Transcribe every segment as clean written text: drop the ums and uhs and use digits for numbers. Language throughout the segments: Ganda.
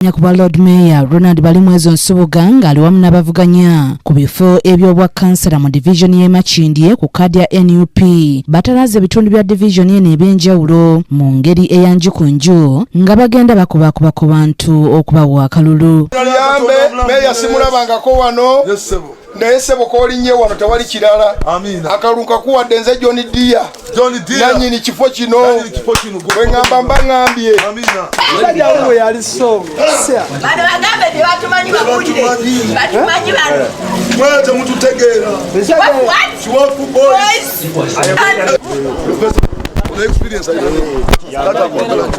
Ku bwa Lord Mayor Ronald Balimwezo Nsubuga ng'ali wamu n'abavuganya ku bifo eby'obwa kansala mu divizoni y'e Makindye ku kaadi ya NUP batalaaze ebitundu bya divizoni eno eby'enjawulo mu ngeri eya nju ku nju nga bagenda bakubakuba ku bantu okubawa akalulu. Tuyambe, meeya simulabangako wano. Naye sebo kolinnye wano tewali kirala. Akalulu kakuwadde nze John Deere nanyini kifo kino bwe ŋŋamba mba ŋŋambye. Bano bagambe tebatumanyi, babuulire batumanyi bano. Mwe temututegeera. What? Kiwafu boys. Boys. Ono experience alina. Tata kwagala nnyo.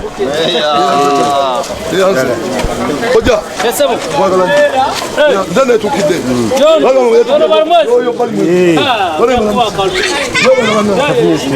Kojja. Kwagala nnyo. Nze neetuukidde. Oyo Balimwezo.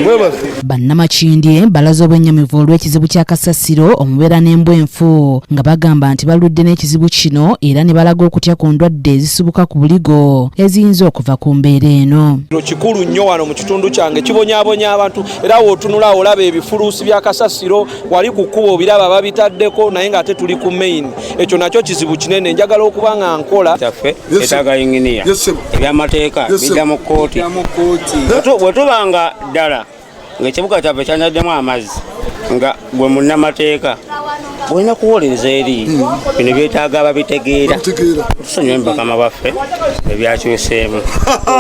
Mwebale. Bannamakindye balaze obwennyamivu olw'ekizibu kya kasasiro omubeera n'embwa enfu nga bagamba nti baludde n'ekizibu kino era ne balaga okutya ku ndwadde ezisibuka ku buligo eziyinza okuva ku mbeera eno. Kino kikulu nnyo wano mu kitundu kyange, kibonyaabonya abantu era w'otunula olaba ebifuluusi bya kasasiro wali ku kkubo obiraba babitaddeko naye ng'ate tuli ku main, ekyo nakyo kizibu kinene njagala okuba nga nkola. Kyaffe etaaga yinginiya, ebyamateeka bijja mu kkooti. Bwe tuba nga ddala ng'ekibuga kyaffe kyanyaddemu amazzi nga gwe munnamateeka olina kuwolereza eri bino byetaaga ababitegeera, tusonyiwe mubakama baffe ebyakyuseemu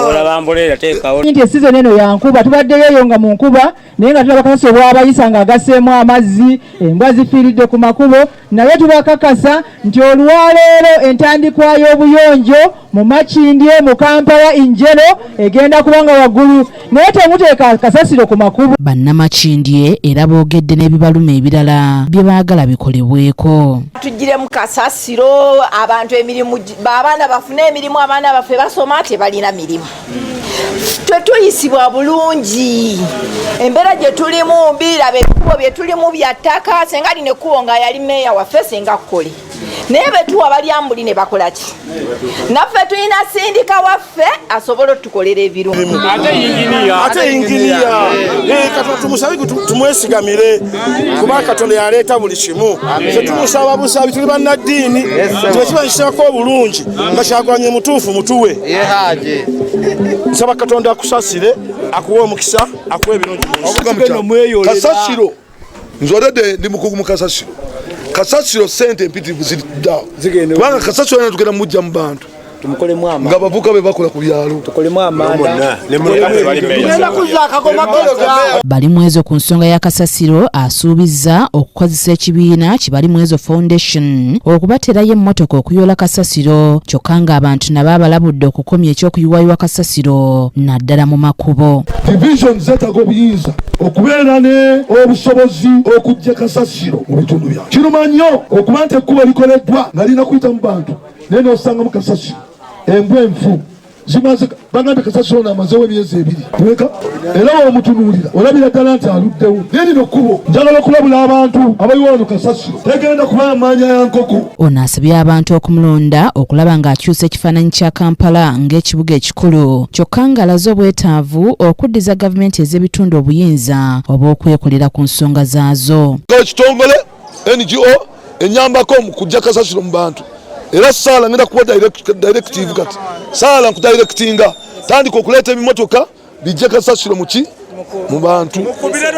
olaba mbuleera teekawo. Nti esizoni eno yankuba, tubaddeyo eyo nga mu nkuba naye nga tulaba kasasiro bw'abayisa ng'agasseemu amazzi, embwa zifiiridde ku makubo, naye tubakakasa nti olwaleero entandikwa y'obuyonjo mu Makindye mu Kampala injero egenda kuba nga waggulu, naye temuteeka kasasiro ku makubo. Bannamakindye era boogedde n'ebibaluma ebirala bye baagala bikolebweko. Tugiremu kasasiro, abantu emirimu, abaana bafune emirimu, abaana baffe basoma tebalina mirimu, tetuyisibwa bulungi, embeera gye tulimu mbiraba, ebikubo bye tulimu bya ttaka. Senga lino ekkubo nga yali meeya waffe senga kkole, naye betuwa balyambuli ne bakola ki? Naffe tulina sindika waffe asobole otukolera ebirungi. Ate inginiya Katonda tumusabe, tumwesigamire kuba Katonda yaleeta buli kimu. Fe tumusaba busabi, tuli bannaddiini, tekiba kisako obulungi nga Kyagulanye mutuufu mutuwe. Nsaba Katonda akusasire, akuwe omukisa, akuwe ebirungi mu nsi. Kasasiro, nze already ndi mukugu mu kasasiro. Kasasiro sente empitirivu ziridda kubanga kasasiro yena tugenda mujja mu bantu nga bavuka be bakola ku byalo. Balimwezo ku nsonga ya kasasiro asuubizza okukozesa ekibiina Kibalimwezo Foundation okubateerayo emmotoka okuyoola kasasiro, kyokka ng'abantu nabo abalabudde okukomya ekyokuyiwayiwa kasasiro naddala mu makubo. Division zeetaaga obuyinza okubeera ne obusobozi okujja kasasiro mu bitundu byabwe. Kiruma nnyo okuba nti ekkubo likoleddwa nga lirina kuyita mu bantu naye n'osangamu kasasiro, embwa enfu zimaze. Bagambye kasasiro ono amazewo emyezi 2 weka, era womutunuulira olabira ddala nti aluddewo. Naye lino kkubo, njagala okulabula abantu abayiwa wano kasasiro, tegenda kuba amaanya ya nkoko. Ono asabye abantu okumulonda okulaba ng'akyusa ekifaananyi kya Kampala ng'ekibuga ekikulu, kyokka ng'alaze obwetaavu okuddiza gavumenti ez'ebitundu obuyinza obw'okwekolera ku nsonga zaazo. Ekitongole NGO enyambako mu kujja kasasiro mu bantu, era saala ngenda kuwa directive kati saala nkudirectinga, tandika okuleeta ebimotoka bijje kasasiro muki mu bantu.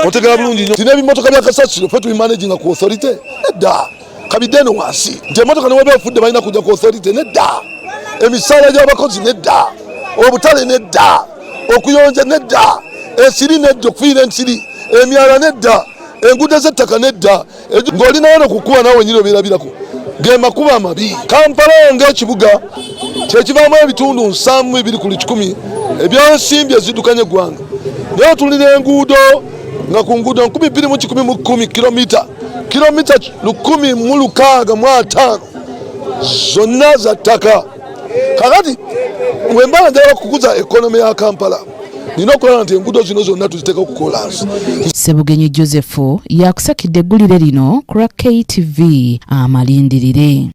Otegera bulungi nnyo tina ebimotoka bya kasasiro fe tubimanaginga ku authority nedda, kabidde eno wansi nti emotoka neweba efudde balina kujja ku authority nedda, emisaala gy'abakozi nedda, obutale nedda, okuyonja nedda, ensiri nedda, okufiira ensiri, emyala nedda, enguudo ez'ettaka nedda. Ng'olinawo nokukuba nawe wenyini obyerabirako ge makubo amabi. Kampala ng'ekibuga kyekivaamu ebitundu 72% ebyensimbi eziddukanya eggwanga, naye otulira enguudo nga ku nguudo 2110 kilomita, kilomita 1665 zonna za ttaka. Kakati wembala njagala kukuza economy ya Kampala, nina okulaba nti enguudo zino zonna tuziteeka ku kolansi. Sebugenyi Joseph yakusakidde eggulire lino ku lwa KTV Amalindirire.